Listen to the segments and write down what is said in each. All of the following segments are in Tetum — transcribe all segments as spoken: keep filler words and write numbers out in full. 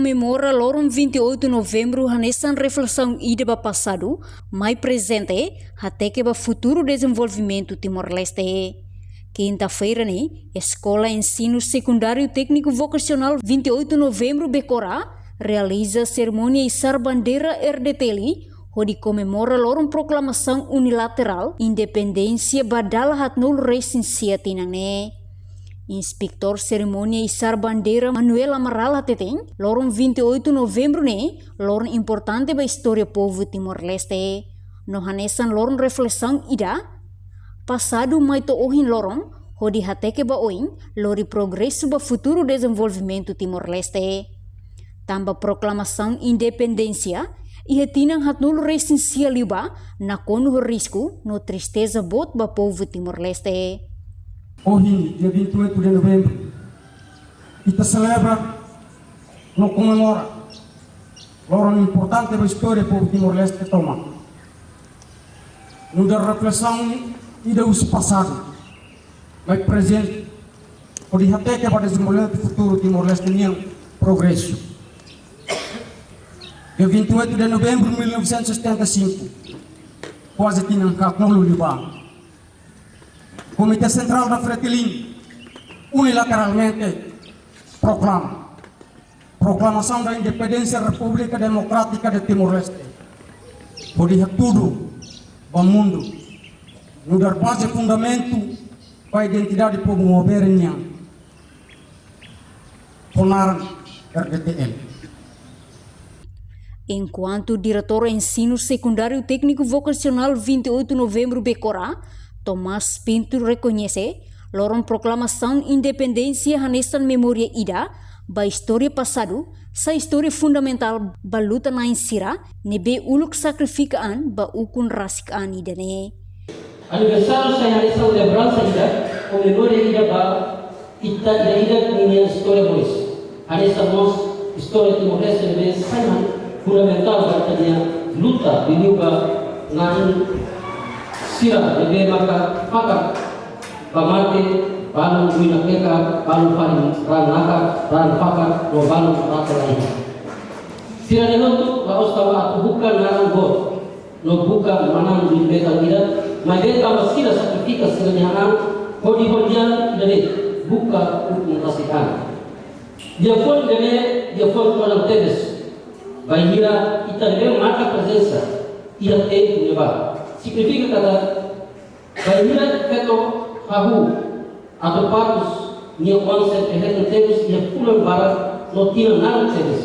Komemora loron vinte e oito Novembru hanesan reflesaun ida ba pasadu, mai prezente, hateke ba futuru dezenvolvimentu Timor-Leste. Kinta-feira ne'e, Eskola Ensinu Sekundáriu Tékniku Vokasionál vinte e oito Novembru Becora realiza serimónia isar bandeira R D T L, hodi komemora loron proklamasaun unilaterál independénsia ba dala haatnulu resin sia tinan ne'e. Inspetór serimónia isar bandeira Manuel Amaral hateten, loron vinte e oito Novembru ne'e loron importante ba istória povu Timor-Leste. No hanesan loron reflesaun ida, pasadu mai to'o ohin loron, hodi hateke ba oin, lori progresu ba futuru dezenvolvimentu Timor-Leste. Tanba proklamasaun independénsia iha tinan haatnulu resin sia liubá nakonu ho risku no tristeza boot ba povu Timor-Leste. Ohin, dia vinte e oito de novembro, ita selebra no komemora loron importante ba istória povu Timor-Leste tomak. Nu'udar reflesaun ida husi pasadu, mai prezente, hodi hateke ba dezenvolvimentu futuru Timor-Leste nian progresu. Dia vinte e oito de novembro de mil novecentos e setenta e cinco, kuaze tinan haatnulu liubá, Komité Sentrál da Fretilin unilateralmente proklama Proklamasaun da Independénsia Repúblika Demokrátika de Timor-Leste, hodi hatudu ba mundu, nu'udar baze fundamentu ba identidade povu maubere nian, ho naran R D T L. Enkuantu Diretór Ensinu Sekundáriu Tékniku Vokasionál vinte e oito Novembru Becora, Tomás Pinto rekoñese, loron proklamasaun independénsia hanesan memória ida ba istória pasadu, sai istória fundamentál ba luta-na'in sira ne'ebé uluk sakrifika an ba ukun rasik an ida-ne'e. Aniversáriu sai hanesan lembransa ida, ou memória ida ba ita ida-idak ninia istória moris. Hanesan mós istória Timor-Leste ne'ebé sai fundamentál ba ita-nia luta, liuliu ba na'in sira ne'ebé maka fakar ba mate, balu buina keka, balu fali raan nakar, raan fakar, no balu rate laiha. Sira-ne'e hotu la'ós tanba atu buka naran boot, no buka manán duit metan ida, maibé tanba sira sakrifika sira-nia an, hodi ho lian ida-ne'e buka ukun rasik an. Liafuan ida-ne'e, liafuan tuan tebes, bainhira ita ne'ebé marka prezensa iha tempu ne'ebá. Signifika katak, bainhira feto hahú atu patus nia oan sira hetan tebes iha fulan barak no tinan naruk tebes,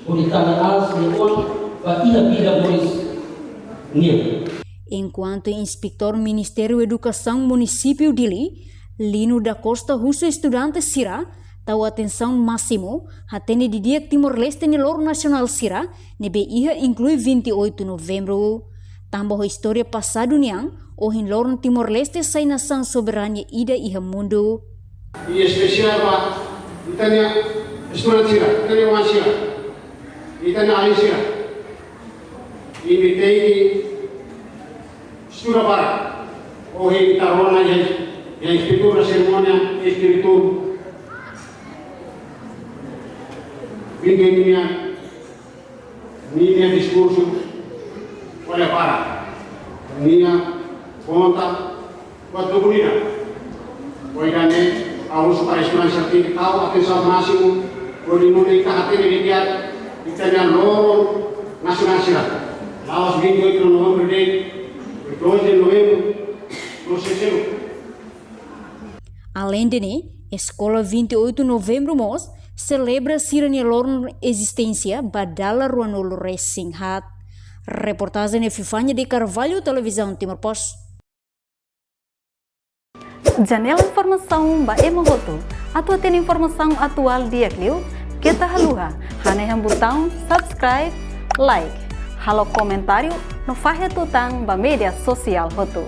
hodi tane aas nia oan ba iha vida moris nian. Enkuantu Inspetór Ministériu Edukasaun Munisípiu Dili, Lino da Costa, husu estudante sira tau atensaun másimu, hatene didi'ak Timor-Leste nia loron nasionál sira ne'ebé iha inklui vinte e oito Novembru. Tanba ho istória pasadu nian, ohin loron Timor-Leste sai nasaun soberania ida iha mundu. I espesiál ba ita-nia estudante sira, ita-nia oan sira, ita-nia alin sira. Imi tenke estuda barak. Ohin ita rona iha, iha inspetór serimónia, inspetór. Vinde ninia, ninia diskursu, olha para. Nia konta, buat tuku nida. Hodi nune'e, ha'u husu ba estudante sira tenke tau atensaun másimu, hodi nune'e ita hatene didi'ak ita-nia loron nasionál sira. La'ós vinte e oito de novembro de'it, doze de novembro, no sei selu. Aleinde ne'e, Eskola vinte e oito Novembru mós selebra sira-nia loron ezisténsia ba dala ruanulu resin haat. Reportajen Epifania de Carvalho, Televizaun Timor Post. Janela informasaun ba ema hotu. Atu hatene informasaun atuál di'ak liu, keta haluha hanehan butaun subscribe, like, halo komentáriu no fahe tutan ba média sosiál hotu.